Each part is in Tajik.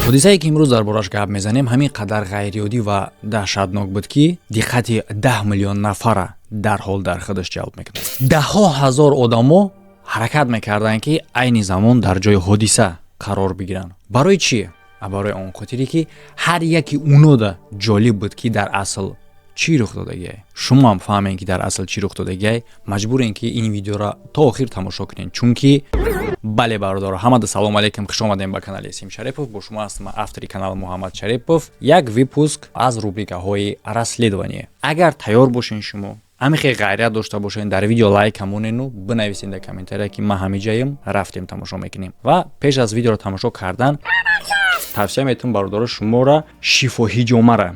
Ҳодисае, ки имрӯз дар бораш гап мезанем, ҳамин қадар ғайриоддӣ ва даҳшатнок буд, ки диққати 10 миллион нафара дарҳол дар худаш ҷалб мекунад. Даҳҳо ҳазор одамо ҳаракат мекарданд, ки айни замон дар ҷои ҳодиса қарор бигиранд. Барои чӣ? Барои он хотире, ки ҳар яки унода ҷолиб буд, ки дар асл чӣ рух додагиай. Шумо ҳам фаҳмем, ки дар асл чӣ рух додагиай, маҷбурем, ки ин видеоро то охир тамошо кунем. Чунки бале, бародаро, ҳамада салом алейкум, хуш омадем ба канали Сим Шарипов. Бо шумо ҳастам, автори канал Муҳаммад Шарипов. Як выпуск аз рубрикаҳои расследование. Агар тайёр бошен, шумо ҳамихе ғайрат дошта бошен, дар видео лайк ҳамонену бинависен дар комментария, ки ман ҳамиҷаем. Рафтем, тамошо мекунем. Ва пеш аз видеоро тамошо кардан тавсия метавон, бародаро, шуморо Шифо Ҳиҷомара,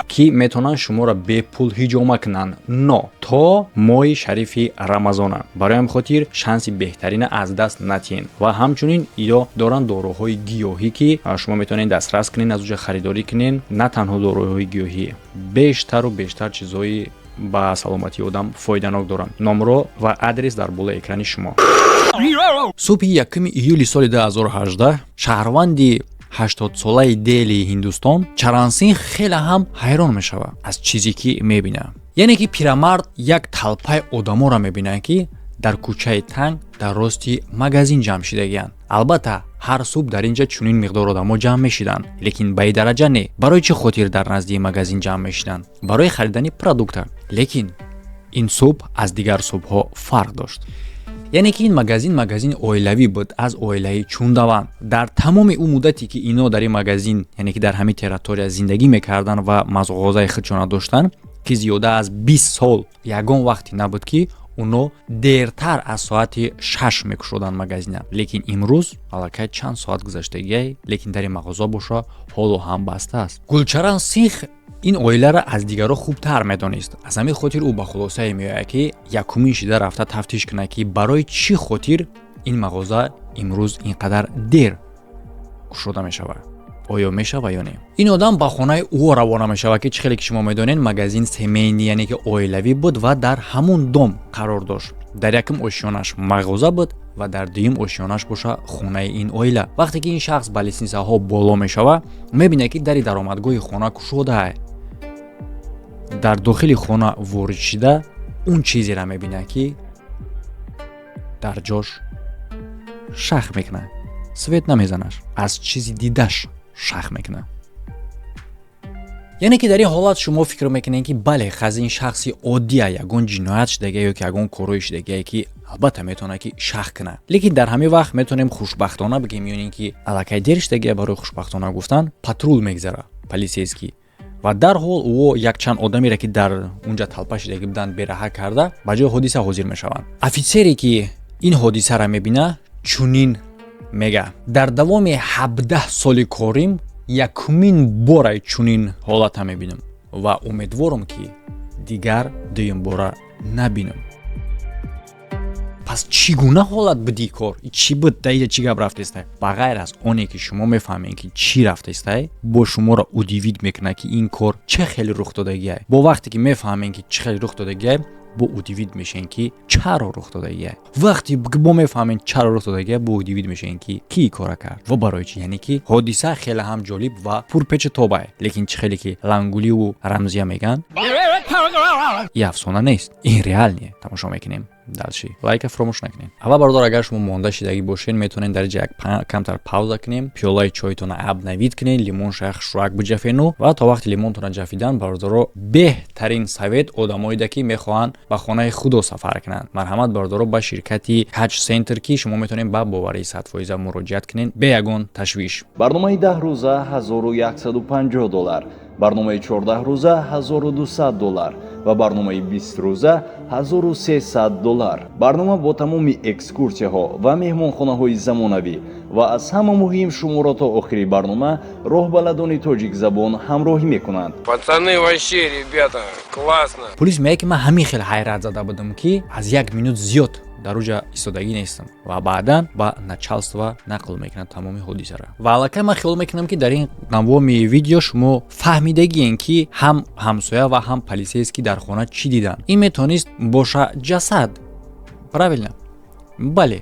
ки метавонанд шуморо бепул ҳиҷома кунанд, но то моҳи шарифи Рамазона. Барои ҳамин хотир шанси беҳтарина аз даст натиҳен. Ва ҳамчунин иё доранд доруҳои гиёҳӣ, ки шумо метавонед дастрас кунед, аз уҷа харидорӣ кунед. На танҳо доруҳои гиёҳӣ, бештару бештар чизҳои ба саломатии одам фоиданок доранд. Номро ва адрес дар болои экрани шумо. Субҳи 1 июли соли 2018 шаҳрванди 80-солаи Делии Ҳиндустон Чарансин хеле ҳам ҳайрон мешавад аз чизе, ки мебинад. Яъне ки пирамард як талпаи одаморо мебинад, ки дар кӯчаи танг дар рости магазин ҷамъ шидагианд. Албатта, ҳар субҳ дар ин ҷа чунин миқдор одамо ҷамъ мешиданд, лекин ба ин дараҷа не. Барои чӣ хотир дар наздии магазин ҷамъ мешиданд? Барои харидани продукта. Лекин ин субҳ аз дигар субҳҳо фарқ дошт. Яъне ки ин магазин магазини оилавӣ буд, аз оилаи Чундаван. Дар тамоми ӯ муддате, ки ино дар ин магазин, яъне ки дар ҳамин территория зиндагӣ мекарданд ва мағозаи худшона доштанд, ки зиёда аз 20 сол, ягон вақте набуд, ки уно дертар аз соати 6 мекушоданд магазина. Лекин имрӯз аллакай чанд соат гузаштагиай, лекин дари мағоза боша ҳоло ҳам баста аст. Гулчаран Синх ин оиларо аз дигарро хубтар медонист. Аз ҳамин хотир ӯ ба хулосае меояд, ки якумин шида рафта тафтиш кунад, ки барои чӣ хотир ин мағоза имрӯз ин қадар дер кушода мешавад, оё мешава ё не. Ин одам ба хонаи ӯ равона мешавад, ки чӣ хеле ки шумо медонед, магазин семейный, яъне ки оилавӣ буд ва дар ҳамун дом қарор дошт. Дар якум ошёнаш мағоза буд ва дар дуюм ошёнаш боша хонаи ин оила. Вақте ки ин шахс ба лестницаҳо боло мешава, мебинад, ки дари даромадгоҳи хона кушодаа. Дар дохили хона ворид шида, он чизеро мебинад, ки дар ҷош шах мекунад, свет намезанаш, аз чизи дидаш шах мекунад. Яъне ки дар ин ҳолат шумо фикр мекунед, ки бале, хаз ин шахси оддия, ягон ҷиноят шудагия ё ки ягон корҳое шудагие, ки албатта метавонад, ки шах кунад. Лекин дар ҳамин вақт метавонем хушбахтона бигем ё ин ки аллакай дер шудагия барои хушбахтона гуфтан, патрул мегзара, полицейский, ва дарҳол ӯ якчанд одамере, ки дар унҷа талпа шудагӣ буданд, бераҳа карда, ба ҷои ҳодиса ҳозир мешаванд. Офитсере, ки ин ҳодисаро мебина, чунин мега: «Дар давоми 17 соли корим якумин борай чунин ҳолата мебинам ва умедворам, ки дигар дуюмбора набинам». Пас чӣ гуна ҳолат буди кор? Чӣ буд даиҷа? Чӣ гап рафтестай? Ба ғайр аз оне, ки шумо мефаҳмед, ки чӣ рафтестай, бо шуморо удивить мекунад, ки ин кор чӣ хеле рух додагиай. Бо вақте ки мефаҳмем, ки чӣ хеле рух додагиай, бо удивить мешавем, ки чаро рух додагиай. Вақте бо мефаҳмем, чаро рух додагиай, бо удивить мешавем, ки ки кора кард ва барои чӣ. Яъне ки ҳодиса хеле ҳам ҷолиб ва пурпечу тобай. Лекин чӣ хеле ки Лангуливу Рамзия мегӯянд, ин афсона нест, ин реальный. Тамошо мекунем дальше, лайка фуромӯш накунед. Аввал, бародар, агар шумо монда шидагӣ бошед, метавонед дар ҷа як камтар пауза кунем, пиёлаи чойтона обновить кунед, лимонша хушрак биҷафену. Ва то вақти лимонтона ҷафидан, бародаро, беҳтарин совет одамоида, ки мехоҳанд ба хонаи худо сафар кунанд: марҳамат, бародаро, ба ширкати Ҳаҷ Центр, ки шумо метавонед ба боварии 100% муроҷиат кунед бе ягон ташвиш. Барномаи 10 рӯза 1150 доллар, барномаи 14 рӯза 1200 доллар ва барномаи 20 рӯза 1300 доллар. Барнома бо тамоми экскурсияҳо ва меҳмонхонаҳои замонавӣ ва аз ҳама муҳим, шуморо то охири барнома роҳбаладони тоҷикзабон ҳамроҳӣ мекунанд. Пацаны, вообще, ребята, классно. Пулис мегӯяд, ки ман ҳамин хел ҳайрат зада будам, ки аз як минут зиёд дар уҷа истодагӣ нестам. Ва баъдан ба начальство нақл мекунад тамоми ҳодисаро. Ва аллакай ман хиёл мекунам, ки дар ин давоми видео шумо фаҳмидагиен, ки ҳам ҳамсоя ва ҳам полицейский дар хона чӣ диданд. Ин метавонист боша ҷасад, правильно? Бале,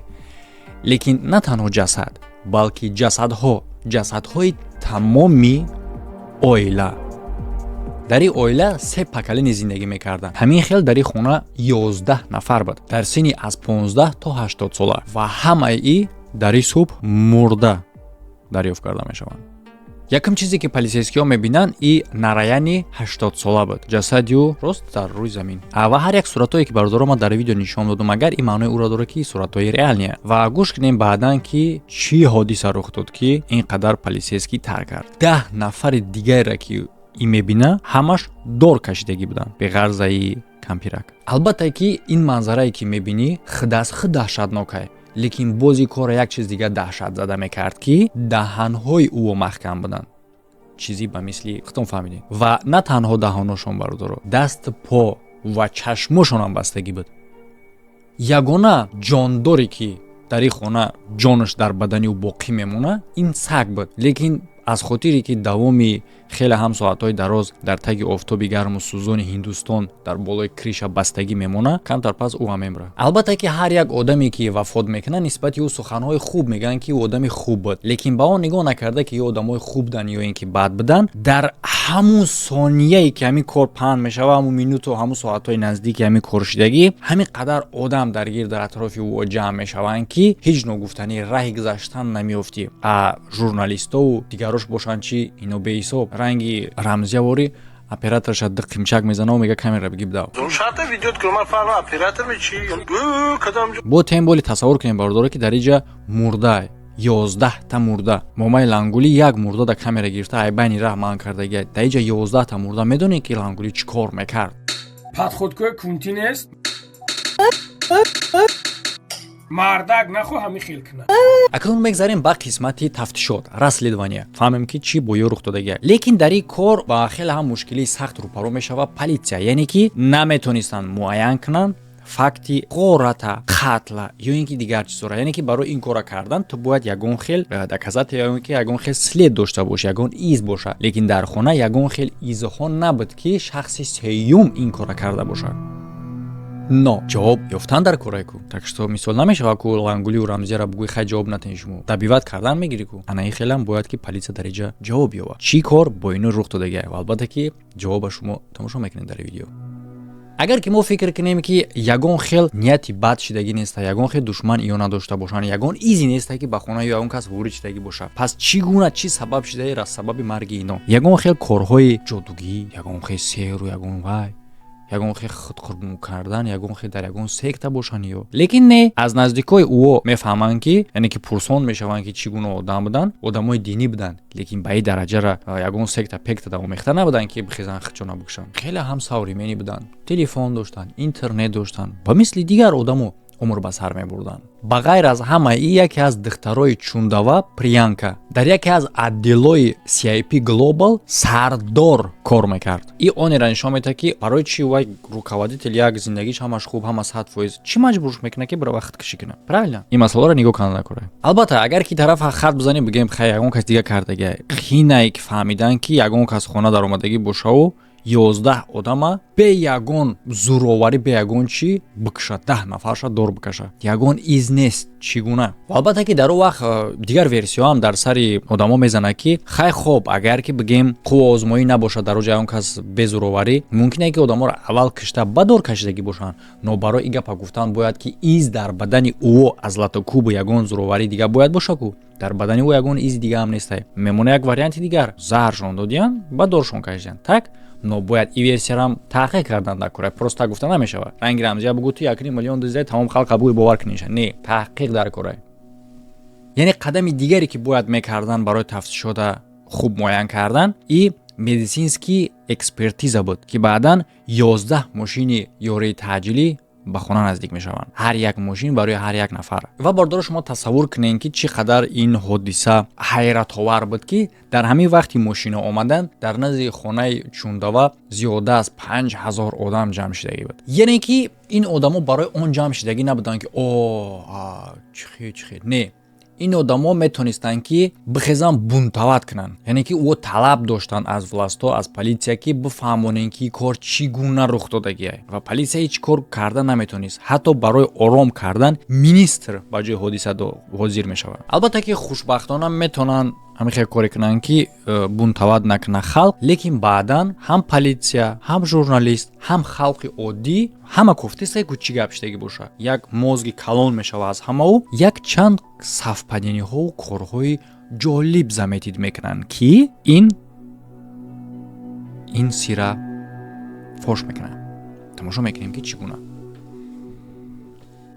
лекин на танҳо ҷасад, балки ҷасадҳо. Ҷасадҳои тамоми оила. Дар ин оила се поколение зиндагӣ мекарданд. Ҳамин хел дар ин хона 11 нафар буд, дар синни аз 15 то 80 сола, ва ҳамаи и дар ин субҳ мурда дарёфт карда мешаванд. Якум чизе, ки полисейскиҳо мебинанд, и Нараяни 80-сола буд. Ҷасади ӯ рост дар рӯи замин. Ва ҳар як суратҳое, ки, бародаро, ман дар видео нишон додам, агар ин маънои ӯро дорад, ки суратҳои реальные. Ва гӯш кунем баъдан, ки чӣ ҳодиса рух дод, ки ин қадар полицейский тар кард. 10 нафари дигареро, ки ин мебина, ҳамаш дор кашидагӣ буданд, беғарзаи кампирак. Албатта, ки ин манзарае, ки мебинӣ, худ аз худ даҳшатнокае, лекин бози корро як чиз дигар даҳшат зада мекард, ки даҳанҳои ӯо маҳкам буданд, чизи ба мисли худтон фаҳмидем. Ва на танҳо даҳоношон, бародаро, даст, по ва чашмошонам бастагӣ буд. Ягона ҷондоре, ки дар ин хона ҷонаш дар бадани ӯ боқӣ мемонад, ин саг буд. Лекин аз хотире, ки давоми хеле ҳам соатҳои дароз дар таги офтоби гарму сӯзони Ҳиндустон дар болои крыша бастагӣ мемонад, камтар пас ӯ ҳам мемирад. Албатта, ки ҳар як одаме, ки вафот мекунад, нисбати ӯ суханҳои хуб мегӯянд, ки ӯ одами хуб буд. Лекин ба он нигоҳ накарда, ки ё одамои хуб буданд, ё ин ки бад буданд, дар ҳамун сонияе, ки ҳамин кор паҳн мешавад, ҳамун минуту ҳамун соатҳои наздики ҳамин коршидагӣ, ҳамин қадар одам дар гирди атрофи ӯ ҷамъ мешаванд, ки ҳеҷ ногуфтанӣ раҳи гузаштан намеёфтӣ. А журналистову дигарош бошанд чи, ино беҳисоб. Ранги Рамзияворӣ операторша ду қимчак мезанаву мега: «Камера бигӣ, бидав». Бо тем боли тасаввур кунем, бародаро, ки дар иҷа мурда, 11-та мурда. Момаи Лангулӣ як мурда дар камера гирифта, ай байни раҳ манъ кардагия. Дар иҷа 11-та мурда. Медонед, ки Лангулӣ чӣ кор мекард? Подходкои кунтӣ нест, мардак нахо ҳами хел кунад. Акнун мегзарем ба қисмати тафтишот, расследование. Фаҳмем, ки чӣ бо ё рух додагия. Лекин дар ин кор ба хеле ҳам мушкилии сахт рӯпарӯ мешавад политсия, яъне ки наметонистанд муайян кунанд факти ғората, қатла ё ин ки дигар чизҳоро. Яъне ки барои ин кора кардан ту бояд ягон хел доказательство ё ин ки ягон хел след дошта бошӣ, ягон из боша. Лекин дар хона ягон хел изҳо набуд, ки шахси сеюм ин кора карда бошад. Но ҷавоб ёфтан дар корае ку. Так что мисол намешавад ку Лангулию Рамзияра бугӯи: «Хай, ҷавоб натен шумо», добивать кардан мегирӣ ку. Ана ин хелам бояд, ки полиция дар иҷа ҷавоб ёбад, чӣ кор бо ино рух додагия. Ва албатта, ки ҷавоба шумо тамошо мекунед дар видео. Агар ки мо фикр кунем, ки ягон хел нияти бад шидагӣ неста, ягон хел душман иё надошта бошанд, ягон изи неста, ки ба хона ё ягон кас ворид шидагӣ бошад, пас чӣ гуна, чӣ сабаб шидаи раз сабаби марги ино? Ягон хел корҳои ҷодугӣ, ягон хел сеҳру ягон вай, ягон хел худқурбон кардан, ягон хел дар ягон секта бошанд ё. Лекин не, аз наздикои ӯо мефаҳманд, ки, яъне ки пурсон мешаванд, ки чӣ гуна одам буданд. Одамои динӣ буданд, лекин ба ин дараҷара ягон секта пекта давомехта набуданд, ки бихезанд, худшона бикушанд. Хеле ҳам современный буданд, телефон доштанд, интернет доштанд, ба мисли дигар одамо умр ба сар мебурданд. Ба ғайр аз ҳама и, яке аз духтарои Чундава, Приянка, дар яке аз отделои CIP Global сардор кор мекард. И онеро нишон медиҳад, ки барои чи вай руководитель, як зиндагиш ҳамаш хуб, ҳама 100%, чӣ маҷбурш мекунад, ки бирава худкушӣ кунад? Правильно, ин масъаларо нигоҳ карда накора. Албатта, агар ки тарафа хат бизанем, бигӯем: «Хай, ягон кас дига кардагия», қинае ки фаҳмидан, ки ягон кас хона даромадагӣ бошаву 11 одама бе ягон зӯроварӣ, бе ягон чӣ бикушад, 10 нафарша дор бикашад, ягон из нест, чӣ гуна? Ва албатта, ки дар он вақт дигар версияҳо ҳам дар сари одамо мезанад, ки хай, хоб, агар ки бигем қувва озмоӣ набошад, дар оҷа ягон кас бе зӯроварӣ, мумкине, ки одаморо аввал кишта, ба дор кашидагӣ бошанд. Но барои ин гапа гуфтан бояд, ки из дар бадани ӯ аз латокубу ягон зӯроварӣ дига бояд боша ку. Дар бадани ӯ ягон изи дига ҳам нестай. Мемона як варианти дигар: заҳршон додиян, ба доршон кашидиян. Так, но бояд и версиярам таҳқиқ кардан дар кора. Просто так гуфта намешавад. Ранги Рамзия бугӯ: «Ту 1,5 миллион диздай, тамом халқа бугӯи, бовар куниша». Не, таҳқиқ дар кора. Яъне қадами дигаре, ки бояд мекардан барои тафтишота хуб муайян кардан, и медицинский экспертиза буд, ки баъдан 11 мошини ёрии таъҷилӣ ба хона наздик мешаванд, ҳар як мошин барои ҳар як нафар. Ва бордоро шумо тасаввур кунед, ки чӣ қадар ин ҳодиса ҳайратовар буд, ки дар ҳамин вақти мошино омадан, дар назди хонаи Чундава зиёда аз 5000 одам ҷамъ шидагӣ буд. Яъне ки ин одамо барои он ҷамъ шидагӣ набуданд, ки о чихе чихе. Не, ин одамо метонистанд, ки бихезанд, бунтовать кунанд. Яъне ки ӯ талаб доштанд аз властҳо, аз полиция, ки бифаҳмонем, ки кор чӣ гуна рух додагия. Ва полиция ҳеҷ кор карда наметонист. Ҳатто барои ором кардан министр ба ҷои ҳодиса ҳозир мешавад. Албатта, ки хушбахтона метавонанд. Ҳамин хел коре кунанд, ки бунтовать накунад халқ. Лекин баъдан ҳам политсия, ҳам журналист, ҳам халқи оддӣ ҳама кофтеста, ку чӣ гап шидагӣ боша. Як мозги калон мешава аз ҳамао. Як чанд совпадение ҳову корҳои ҷолиб заметить мекунанд, ки ин сира фош мекунад. Тамошо мекунем, ки чӣ гуна.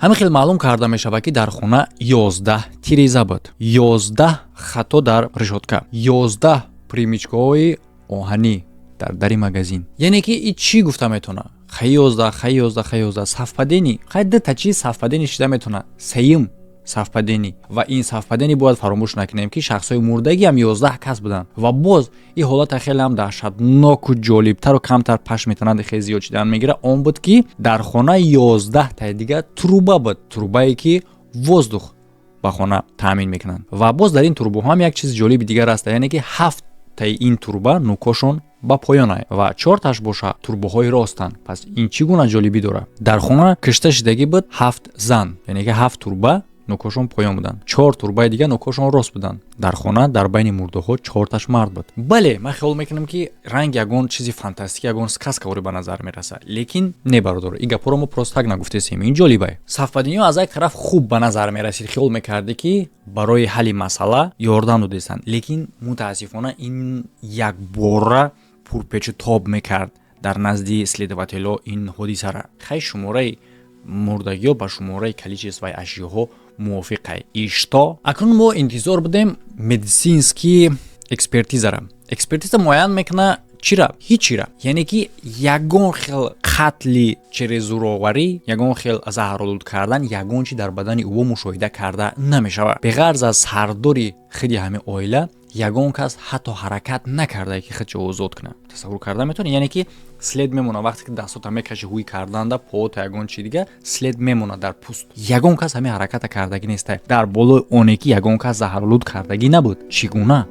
Ҳамин хел маълум карда мешавад, ки дар хона 11 тиреза буд, 11 хато дар решётка, 11 перемычка ҳои оҳанӣ дар дари магазин. Яъне ки и чӣ гуфта метавона? Хай, 11, хай, 11, хай, 11 совпадение. Хай, дута чи совпадение шида метавона? Сеюм совпадение. Ва ин совпадение бояд фаромӯш накунем, ки шахсҳои мурдагиам 11 кас буданд. Ва боз ин ҳолата хеле ҳам даҳшатноку ҷолибтару камтар паш метавонад, хеле зиёд шидан мегирад. Он буд, ки дар хона 11 таи дигар труба буд, трубае ки воздух ба хона таъмин мекунанд. Ва боз дар ин трубаҳо ҳам як чизи ҷолиби дигар аст, яъне ки ҳафт таи ин труба нукошон ба поёна ва чорташ боша трубаҳои ростанд. Пас ин чӣ гуна ҷолибӣ дорад? Дар хона кишта шидагӣ буд ҳафт зан, яъне ки ҳафт труба нукошон поён буданд, чор трубаи дигар нукошон рост буданд. Дар хона дар байни мурдаҳо чорташ мард буд. Бале, ман хиёл мекунам, ки ранг ягон чизи фантастики, ягон сказка ворӣ ба назар мерасад, лекин не, бародаро, ин гапҳоро мо просто так нагуфтесем. Ин ҷолибае. Совпадение ҳо аз як тараф хуб ба назар мерасид, хиёл мекардӣ, ки барои ҳалли масъала ёрдам додестанд, лекин мутаассифона ин якбора пурпечу тоб мекард дар назди следователь ҳо ин ҳодисара. Хай, шумораи мурдагиҳо ба шумораи количество и ашёҳо мувофиқай ишто. Акнун мо интизор будем медицинский экспертизара. Экспертиза муайян мекуна чира? Ҳичира. Яъне ки ягон хел қатли через зӯроварӣ, ягон хел заҳролуд кардан, ягон чи дар бадани ӯ мушоҳида карда намешавад. Беғарз аз сардори хиди ҳамин оила, ягон кас ҳатто ҳаракат накарда, ки худшо озод кунад. Тасаввур карда метавонед? Яъне ки след мемонад, вақте ки дастото мекаши, ҳӯй карданда поото, ягон чи дига след мемонад дар пӯст. Ягон кас ҳамин ҳараката кардагӣ неста. Дар болои оне ки ягон кас заҳролуд кардагӣ набуд, чӣ гуна?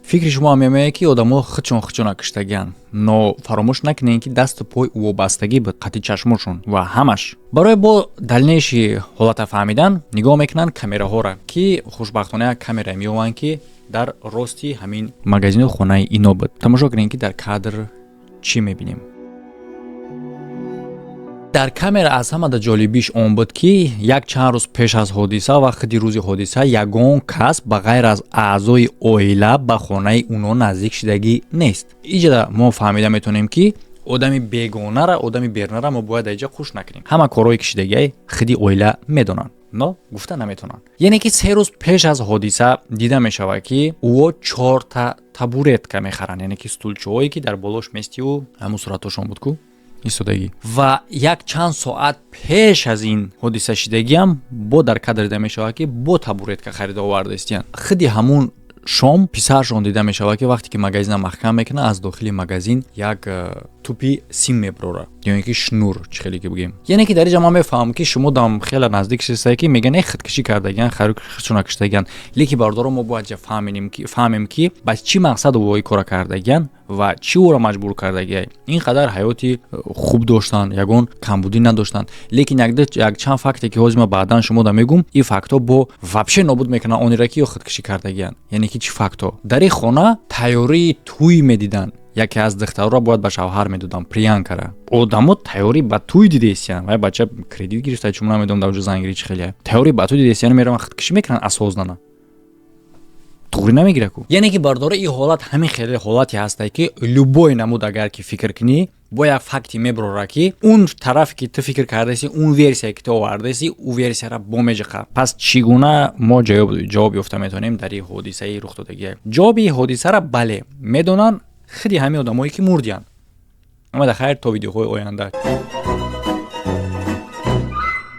Фикри шумо ҳам мемояд, ки одамо худшон худшона киштагианд. Но фаромӯш накунед, ки дасту пой вобастагӣ буд, қати чашмошон ва ҳамаш. Барои бо дальнейший ҳолата фаҳмидан нигоҳ мекунанд камераҳоро, ки хушбахтона як камера меёванд, ки дар рости ҳамин магазину хонаи ино буд. Тамошо кунед, ки дар кадр чӣ мебинем. Дар камера аз ҳамада ҷолибиш он буд, ки як чанд рӯз пеш аз ҳодиса ва худи рӯзи ҳодиса ягон кас ба ғайр аз аъзои оила ба хонаи уно наздик шидагӣ нест. Иҷада мо фаҳмида метавонем, ки одами бегонара, одами берунара мо бояд аиҷа хуш накунем. Ҳама корҳое ки шидагиай, худи оила медонанд, но гуфта наметавонанд. Яъне ки 3 рӯз пеш аз ҳодиса дида мешавад, ки ӯо чорта табуретка мехаранд, яъне ки стулчаҳое, ки дар болош местиву ҳамун суратҳошон буд ку истодагӣ. Ва як чанд соат пеш аз ин ҳодиса шидагиам бо дар кадр дида мешавад, ки бо табуретка харида овардаистиянд. Худи ҳамун шом писаршон дида мешавад, ки вақте ки магазина маҳкам мекунад, аз дохили магазин як тупи сим мебарорад, ё ин ки шнур, чӣ хеле ки бигӯем. Яъне ки дар инҷа ман мефаҳмам, ки шумо дам хеле наздик шистае, ки мегӯян, э, худкушӣ кардагиан, худшона киштагиан. Лекин, бародаро, мо бояд фаҳмем, ки ба чӣ мақсад ӯ кора кардагиан ва чӣ ӯро маҷбур кардагиай. Ин қадар ҳаёти хуб доштанд, ягон камбудӣ надоштанд. Лекин якчанд факте, ки ҳозир ман баъдан шумода мегӯм, ин фактҳо бо вообще нобуд мекунанд онеро, ки ё худкушӣ кардагианд. Яъне ки чӣ фактҳо? Дар ин хона тайёрии тӯй медиданд. Яке аз духтарро бояд ба шавҳар медоданд, Приянкара. Одамо тайёрӣ ба тӯй дидесиян. Вай бача кредит гирифта, чун намедонам, дар ҷо зангирӣ чӣ хеле. Тайёрӣ ба тӯй дидесиян, мераванд, худкушӣ мекунанд осознанно, туғрӣ намегира ку. Яъне ки, бардора, ин ҳолат ҳамин хеле ҳолате ҳастае, ки любой намуд агар ки фикр кунӣ, бо як факте мебарора, ки он тарафе ки ту фикр кардаси, он версия ки ту овардаси, ӯ версияра бо меҷиқа. Пас чӣ гуна мо ҷавоб ёфта метавонем дар ин ҳодисаи рухдодагия? Ҷавоби ҳодисара, бале, медонанд худи ҳамин одамое, ки мурдиянд. Омада хайр, то видеоҳои оянда.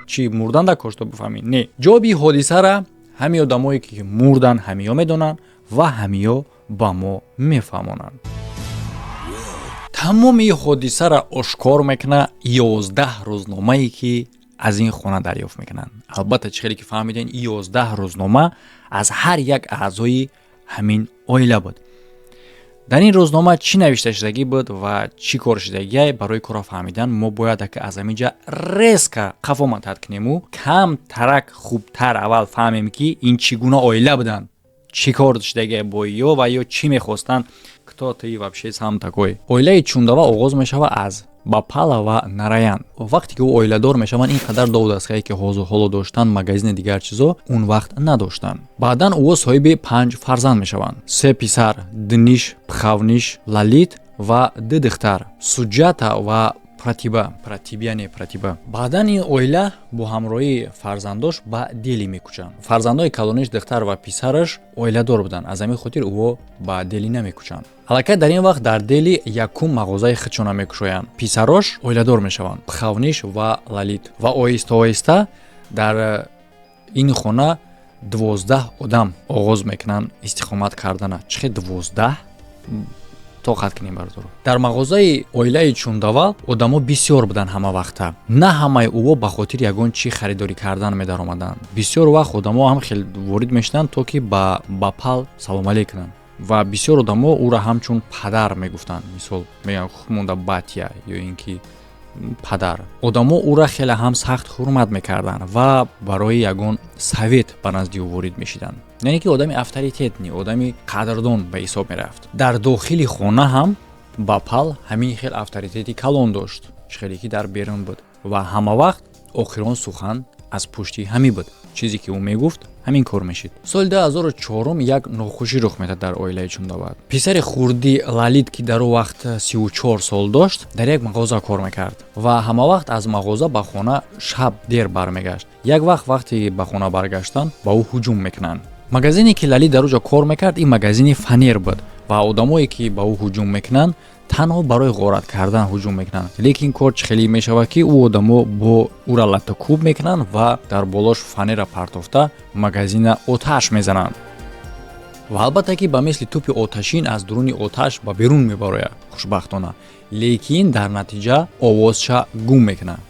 Чӣ мурдан дар кошто бифаҳмӣ? Не, ҷавоби ҳодисара ҳамин одамое, ки мурданд, ҳамиё медонанд ва ҳамиё ба мо мефаҳмонанд. Тамоми ҳодисара ошкор мекунад 11 рӯзномае, ки аз ин хона дарёфт мекунанд. Албатта, чӣ хеле ки фаҳмидем, 11 рӯзнома аз ҳар як аъзои ҳамин оила буд. Дар ин рӯзнома чӣ навишта шудагӣ буд ва чӣ кор шудагиай, барои корро фаҳмидан мо бояд аз ҳамин ҷа резко қафо мотать кунему камтарак хубтар аввал фаҳмем, ки ин чӣ гуна оила буданд. Чӣ кор шудагия бо ё ва ё чӣ мехостанд? Кто ты вообще сам такой? Оилаи Чундава оғоз мешавад аз Бапала ва Нараян. Вақте ки ӯ оиладор мешаванд, ин қадар дову дастгоҳе, ки ҳоло доштанд, магазини, дигар чизо, он вақт надоштанд. Баъдан ӯ соҳиби панҷ фарзанд мешаванд: се писар, Диниш, Пхавниш, Лалит, ва ду духтар, Суҷата ва Пратиба. Пратибя не, Пратиба. Баъдан ин оила бо ҳамроҳии фарзандош ба Дели мекӯчанд. Фарзандои калониш, духтар ва писараш, оиладор буданд, аз ҳамин хотир ӯо ба Дели намекӯчанд. Аллакай дар ин вақт дар Дели якум мағозаи худшона мекушоянд. Писарош оиладор мешаванд, Пхавниш ва Лалит, ва оҳиста оҳиста дар ин хона 12 одам оғоз мекунанд истиқомат кардана. Чӣ хел 12? Тоқат кунем, бародаро. Дар мағозаи оилаи Чундавал одамо бисёр буданд ҳама вақта. На ҳамаи ӯво ба хотири ягон чӣ харидорӣ кардан медаромаданд. Бисёр вақт одамо ҳам хел ворид мешуданд, то ки ба Бапал салом алейк кунанд, ва бисёр одамо ӯро ҳамчун падар мегуфтанд. Мисол, мегӯянд хумонда батя ё ин ки падар. Одамо ӯра хеле ҳам сахт ҳурмат мекарданд ва барои ягон совет ба назди ӯ ворид мешиданд, яъне ки одами авторитетный, одами қадрдон ба ҳисоб мерафт. Дар дохили хона ҳам Бапал ҳамин хел авторитети калон дошт, хеле ки дар берун буд, ва ҳама вақт охирон сухан аз пушти ҳамӣ буд. Чизе ки ӯ мегуфт, ҳамин кор мешид. Соли 2004 як нохушӣ рух медад дар оилаи Чундават. Писари хурди Лалит, ки дар он вақт 34 сол дошт, дар як мағоза кор мекард ва ҳама вақт аз мағоза ба хона шаб дер бармегашт. Як вақт, вақте ба хона баргаштан, ба ӯ ҳуҷум мекунанд. Магазине, ки Лалит дар оҷо кор мекард, ин магазини фанер буд ва одамое, ки ба ӯ ҳуҷум мекунанд, танҳо барои ғорат кардан ҳуҷум мекунанд. Лекин кор чӣ хеле мешавад, ки ӯ одамо бо ӯра латтакӯб мекунанд ва дар болош фанера партофта, магазина оташ мезананд. Ва албатта ки ба мисли тӯпи оташин аз дуруни оташ ба берун мебарояд, хушбахтона, лекин дар натиҷа овозша гум мекунад,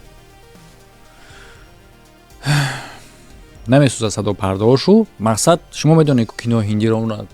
намесӯзад садопардаошу. Мақсад, шумо медонед, ку кинои ҳиндиро,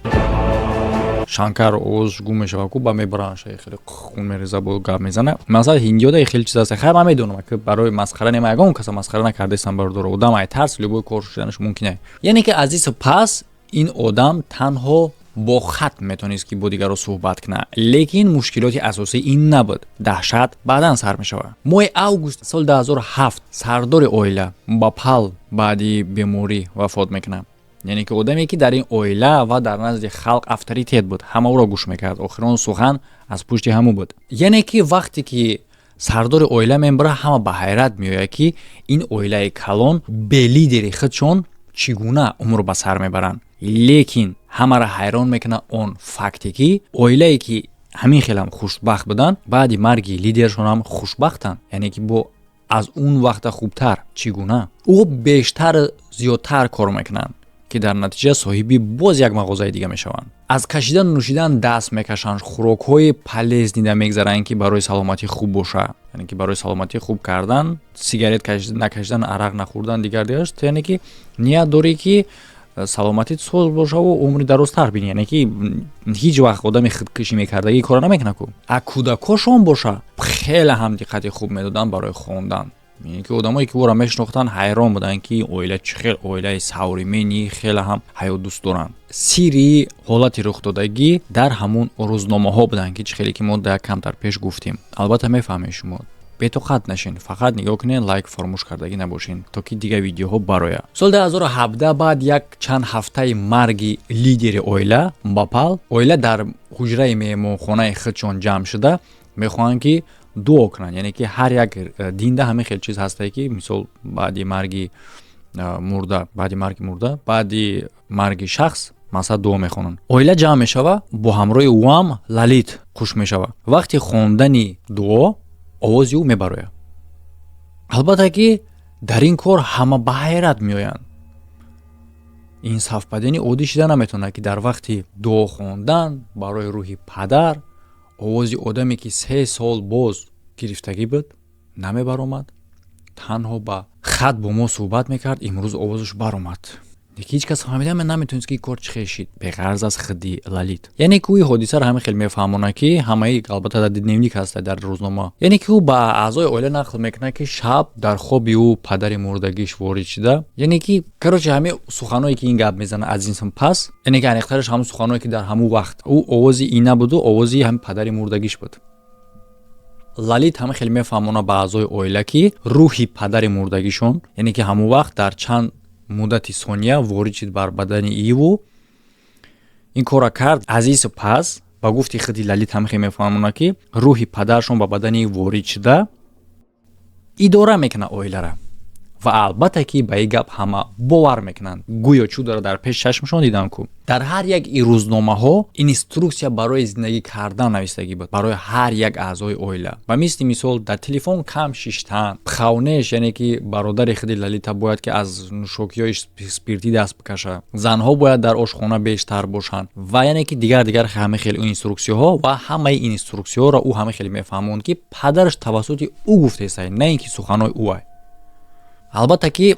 Шанкар овозш гум мешавад, ку ба мебаранд, хеле хун мереза, бо гап мезана. Масалан, ҳиндиёда хеле чиз аст. Хайр, ман медонам, ки барои масхара нема, ягон каса масхара накардаистам, бародаро. Одам ай тарс любой кор шуданаш мумкин е. Яъне ки аз ин пас ин одам танҳо бо хат метавонист, ки бо дигарро суҳбат кунад. Лекин мушкилоти асосӣ ин набуд, даҳшат баъдан сар мешавад. Моҳи август соли 2007 сардори оила Бапал баъди беморӣ вафот мекунад. Яъне ки одаме, ки дар ин оила ва дар назди халқ авторитет буд, ҳама ӯро гӯш мекард, охирон сухан аз пушти ҳамӯ буд. Яъне ки вақте ки сардори оила мембара, ҳама ба ҳайрат меояд, ки ин оилаи калон бе лидери худшон чӣ гуна умр ба сар мебаранд. Лекин ҳамаро ҳайрон мекунад он факте, ки оилае, ки ҳамин хелам хушбахт буданд, баъди марги лидершонам хушбахтанд, яъне ки бо аз он вақта хубтар. Чӣ гуна? Ӯ бештар, зиёдтар кор мекунанд, ки дар натиҷа соҳиби боз як мағозаи дига мешаванд. Аз кашидану нӯшидан даст мекашанд, хӯрокҳои полезный да мегзаранд, ки барои саломатӣ хуб боша, яъне ки барои саломатӣ хуб кардан, сигарет накашидан, арақ нахӯрдан, дигар дигараш. Яъне ки ният дорӣ, ки саломатит соз бошаву умри дарозтар бинӣ. Яъне ки ҳеҷ вақт одами худкушӣ мекардагӣ кора намекунад ку. А кӯдакошон боша, хеле ҳам диққати хуб медоданд барои хондан. Яъне ки одамое, ки ӯро мешинохтанд, ҳайрон буданд, ки оила чӣ хел оилаи современный, хеле ҳам ҳаётдӯст доранд. Сирри ҳолати рухдодагӣ дар ҳамун рӯзномаҳо буданд, ки чӣ хеле ки мо дар камтар пеш гуфтем. Албатта, мефаҳмед шумо, бетоқат нашин, фақат нигоҳ кунед, лайк фаромӯш кардагӣ набошин, то ки дигар видеоҳо барояд. Соли 2017, баъд як чанд ҳафтаи марги лидери оила Бапал, оила дар ҳуҷраи меҳмонхонаи худшон ҷамъ шуда, мехоҳанд, ки дуо кунанд. Яъне ки ҳар як динда ҳамин хел чиз ҳастае, ки мисол, баъди марги мурда, баъди марги мурда, баъди марги шахс, масалан, дуо мехонанд. Оила ҷамъ мешава, бо ҳамроҳи ӯам Лалит хуш мешава. Вақти хондани дуо овози ӯ мебарояд. Албатта ки дар ин кор ҳама ба ҳайрат меоянд. Ин совпадение оддӣ шида наметавонад, ки дар вақти дуо хондан барои рӯҳи падар овози одаме, ки 3 сол боз гирифтагӣ буд, намебаромад, танҳо ба хат бо мо суҳбат мекард, имрӯз овозаш баромад. Ҳеҷ кас фаҳмида наметавонист, ки кор чӣ хел шид, беғарз аз худи Лалит. Яъне ки ӯ ҳодисаро ҳамин хел мефаҳмонад, ки ҳамаи, албатта, дар дневник ҳаста, дар рӯзнома. Яъне ки ӯ ба аъзои оила нақл мекунад, ки шаб дар хоби ӯ падари мурдагиш ворид шуда. Яъне ки, короче, ҳамин суханое, ки ин гап мезанад, аз ин пас, яъне ки аниқтараш, ҳамон суханое, ки дар ҳамун вақт ӯ овози ин набуду, овози ҳамин падари мурдагиш буд. Лалит ҳама хеле мефаҳмонад ба аъзои оила, ки рӯҳи падари мурдагишон, яъне ки ҳамон вақт дар чанд муддати сония ворид шид бар бадани иву ин корра кард. Аз ису пас, ба гуфти худи Лалит, ҳама хеле мефаҳмонад, ки рӯҳи падарашон ба бадани ворид шуда, идора мекунад оилара. Ва албатта, ки ба ин гап ҳама бовар мекунанд, гӯё чудора дар пеши чашмашон диданд ку. Дар ҳар як и рӯзномаҳо инструксия барои зиндагӣ кардан навистагӣ буд барои ҳар як аъзои оила. Ба мисли мисол, дар телефон кам шиштан, Пхавнеш, яъне ки бародари худи Лалита, бояд ки аз нӯшокиҳои спиртӣ даст бикашад, занҳо бояд дар ошхона бештар бошанд ва яъне ки дигар дигар ҳама хел инструксияҳо. Ва ҳамаи инструксияҳоро ӯ ҳама хеле мефаҳмонд, ки падараш тавассути ӯ гуфтесай, на ин ки суханҳои ӯ. Албатта, ки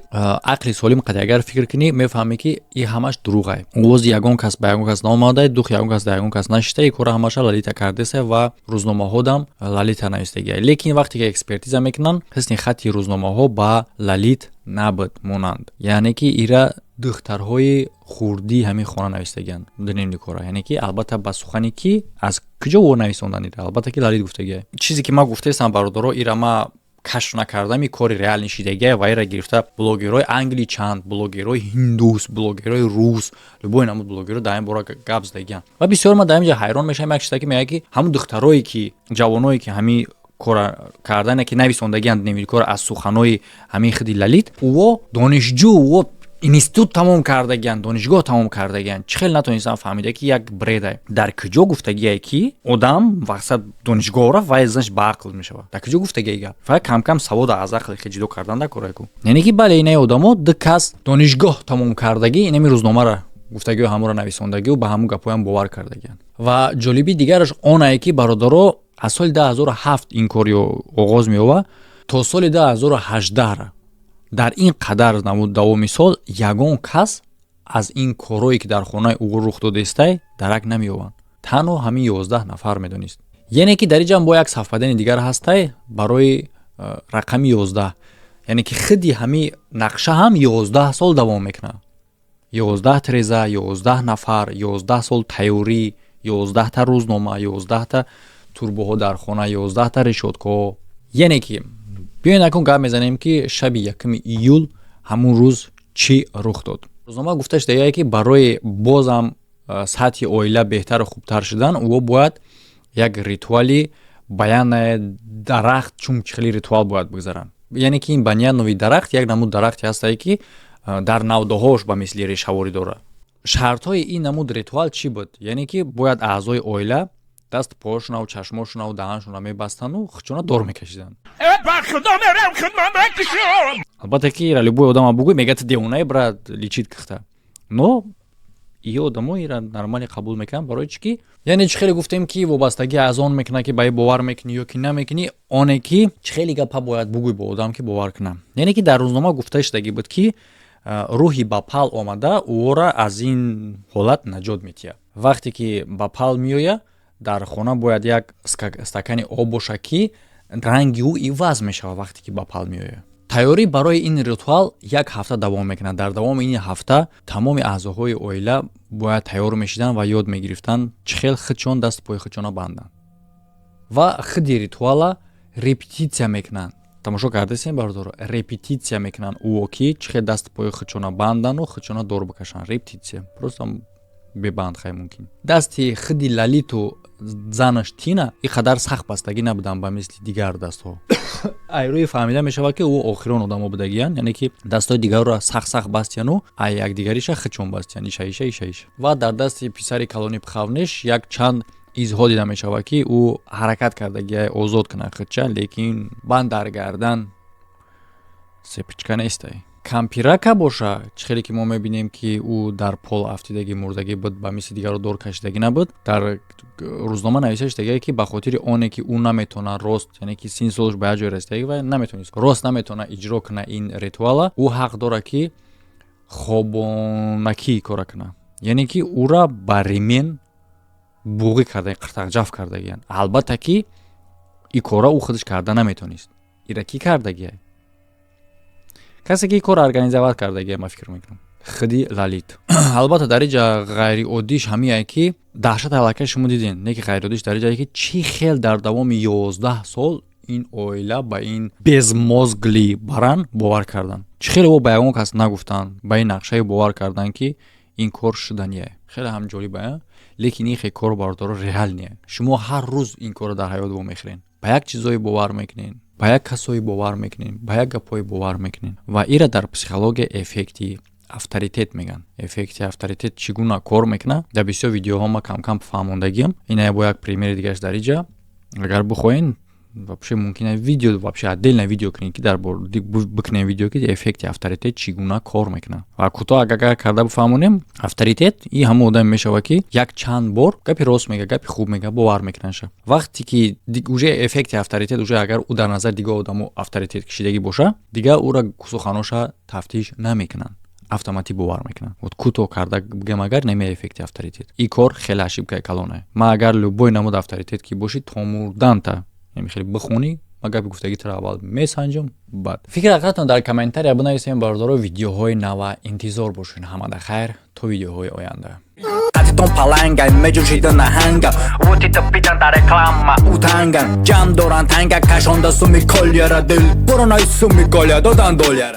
ақли солим қади агар фикр кунӣ, мефаҳмӣ, ки и ҳамаш дурӯғай. Овози ягон кас ба ягон кас наомадай, духи ягон кас да ягон кас нашита. И кора ҳамаша Лалита кардеса ва рӯзномаҳодам Лалита навистагия. Лекин вақте ки экспертиза мекунанд, ҳисни хатти рӯзномаҳо ба Лалит набуд монанд. Яъне ки ира духтарҳои хурдии ҳамин хона навистагианд дневникора. Яъне ки, албатта, ба сухане ки аз куҷо во нависондан ира, албатта, ки Лалит гуфтагия. Чизе ки ман гуфтаистам, бародаро, ира ма кашф накардам, и кори реальный шидагия ва ира гирифта блогерҳои англичан, блогерҳои ҳиндус, блогерҳои рус, любой намуд блогерҳо дар ин бора гап задагиянд. Ва бисёр ман дар ин ҷа ҳайрон мешавам як чиза, ки мегӯяд, ки ҳамун духтарое ки, ҷавоное ки ҳамин кора кардане, ки нависондагианд дневникора аз суханҳои ҳамин худи Лалит, ӯо донишҷӯ, ӯо институт тамом кардагианд, донишгоҳ тамом кардагианд, чӣ хел натонистам фаҳмида, ки як бред ай? Дар куҷо гуфтагие, ки одам вақсад донишгоҳ рафт, вай занаш ба ақл мешавад? Дар куҷо гуфтагие гап? Фақат камкам савода аз ақли хел ҷудо кардан дар кораку. Яъне ки, бале, инаи одамо, ду кас донишгоҳ тамом кардагӣ, инами рӯзномара гуфтагиҳо ҳамонро нависондагиу ба ҳамун гапҳоям бовар кардагианд. Ва ҷолиби дигараш онае, ки, бародаро, аз соли 2007 ин кор оғоз меёбад то соли 2018. Дар ин қадар намуд давоми сол ягон кас аз ин корҳое, ки дар хонаи ӯ рух додаистай, дарак намеёбанд. Танҳо ҳамин 11 нафар медонист. Яъне ки дар инҷа бо як совпадение дигар ҳастай барои рақами 11. Яъне ки худи ҳамин нақша ҳам 11 сол давом мекунад: 11 треза, 11 нафар, 11 сол тайёрӣ, 11-та рӯзнома, 11-та турбоҳо дар хона, 11-та решёткаҳо. Яъне ки биёед, акун гап мезанем, ки шаби 1 июл, ҳамун рӯз чӣ рух дод. Рӯзнома гуфта шудагие, ки барои бозам сатҳи оила беҳтару хубтар шудан, ӯ бояд як ритуали баньяная дарахт, чун хеле ритуал бояд бигзаранд. Яъне ки ин баньяновый дарахт як намуд дарахте ҳастае, ки дар навдаҳош ба мисли решаворӣ дорад. Шартҳои ин намуд ритуал чӣ буд? Яъне ки бояд аъзои оила даст пошунаву чашмошунаву даҳаншонро мебастану хучона дор мекашиданд. Албатта, ки ира любой одама бугӯй, мегӯяд: «Девонаи, брат, лечить кихта». Но и одамо ира нормально қабул мекунанд. Барои чӣ ки, яъне чӣ хеле гуфтем, ки вобастагӣ аз он мекунад, ки ба и бовар мекунӣ ё ки намекунӣ. Оне ки чӣ хеле гапа бояд бугӯй бо одам, ки бовар кунам. Яъне ки дар рӯзнома гуфта шудагӣ буд, ки рӯҳи Бапал омада, ӯро аз ин ҳолат наҷот метиҳад. Вақте ки Бапал меояд, дар хона бояд як стакани об бошад, ки ранги ӯ иваз мешавад, вақте ки Бапал меояд. Тайёрӣ барои ин ритуал як ҳафта давом мекунад. Дар давоми ин ҳафта тамоми аъзоҳои оила бояд тайёр мешиданд ва ёд мегирифтанд, чӣ хел худшон дасту пои худшона банданд ва худи ритуала репетитсия мекунанд. Тамошо кардасем, бародаро, репетитсия мекунанд ӯо, ки чӣ хел дасту пои худшона банданду худшона дор бикашанд. Репетитсия просто бебанд хай мумкин. Дасти худи Лалиту занаш Тина ин қадар сахт бастагӣ набуданд, ба мисли дигар дастҳо. Айрӯи фаҳмида мешавад, ки ӯ охирон одамо будагиянд. Яъне ки дастҳои дигарро сахт сахт бастияну ай якдигариша худшон бастиян, иша, иша, иша, иша. Ва дар дасти писари калони Пхавнеш як чанд изҳо дида мешавад, ки ӯ ҳаракат кардагия озод кунад худша, лекин банд дар гардан цепочка нестай. Кампирака боша, чӣ хеле ки мо мебинем, ки ӯ дар пол афтидагӣ, мурдагӣ буд, ба мисли дигарро дор кашидагӣ набуд. Дар рӯзнома нависта шудагие, ки ба хотири оне ки ӯ наметавонад рост, яъне ки синни солаш ба як ҷой расидагӣ ва наметавонист рост, наметавонад иҷро кунад ин ритуала, ӯ ҳақ дорад, ки Хобонакӣ кора кунад, яъне ки ӯра ба ремень буғӣ карда, қиртақҷаф кардагиянд. Албатта ки ин кора ӯ худаш карда наметонист. Ира кӣ кардагия? Касе ки ин корро организовать кардагия, ман фикр мекунам, худи Лалит. Албатта, дар инҷа ғайриоддиш ҳамие ки даҳшат аллакай шумо дидем, не ки ғайриоддиш дар инҷае ки чӣ хел дар давоми 11 сол ин оила ба ин безмозглый баран бовар карданд. Чӣ хеле о ба ягон кас нагуфтанд, ба ин нақшае бовар карданд, ки ин кор шудание. Хеле ҳам ҷолиба, лекин ин хел кор, бародаро, реальный. Шумо ҳар рӯз ин корро дар ҳаёт вомехӯред, ба як чизое бовар мекунед, ба як касое бовар мекунед, ба як гапҳое бовар мекунед. Ва ира дар психология эффекти авторитет мегӯянд. Эффекти авторитет чӣ гуна кор мекунад, дар бисёр видеоҳо ма камкам фаҳмондагиам. Ина бо як примери дигараш дар иҷа. Агар бихоҳед, вообще мумкин видео, вообще отдельно видео кунед, ки дар бикунем видео, ки эффекти авторитет чӣ гуна кор мекунад. Ва кӯтоҳ агар карда бифаҳмонем, авторитет и ҳамон одаме мешавад, ки як чанд бор гапи рост мега, гапи хуб мега, бовар мекунанд. Вақте ки уже эффекти авторитет, уже агар ӯ дар назари дигар одамо авторитет кишидагӣ боша, дигар ӯра суханоша тафтиш намекунанд, автоматӣ бовар мекунанд. Вот кӯтоҳ карда бигем агар, наме эффекти авторитет. Ин кор хеле ошибкаи калонае. Ман агар любой намуд авторитет ки бошӣ, то мурданта хеле бихонӣ, ман гапи гуфтагитро аввал месанҷам, баъд фикри ҳақиқатон дар комментария бинависем. Бародаро, видеоҳои нава интизор бошед. Ҳамада хайр, то видеоҳои оянда. Қатитон палангай меҷӯшида наҳанга, вутита питан дар реклама утанган, ҷамъ доранд танга, кашонда суми колияра, дил буронай суми голия додан доляра.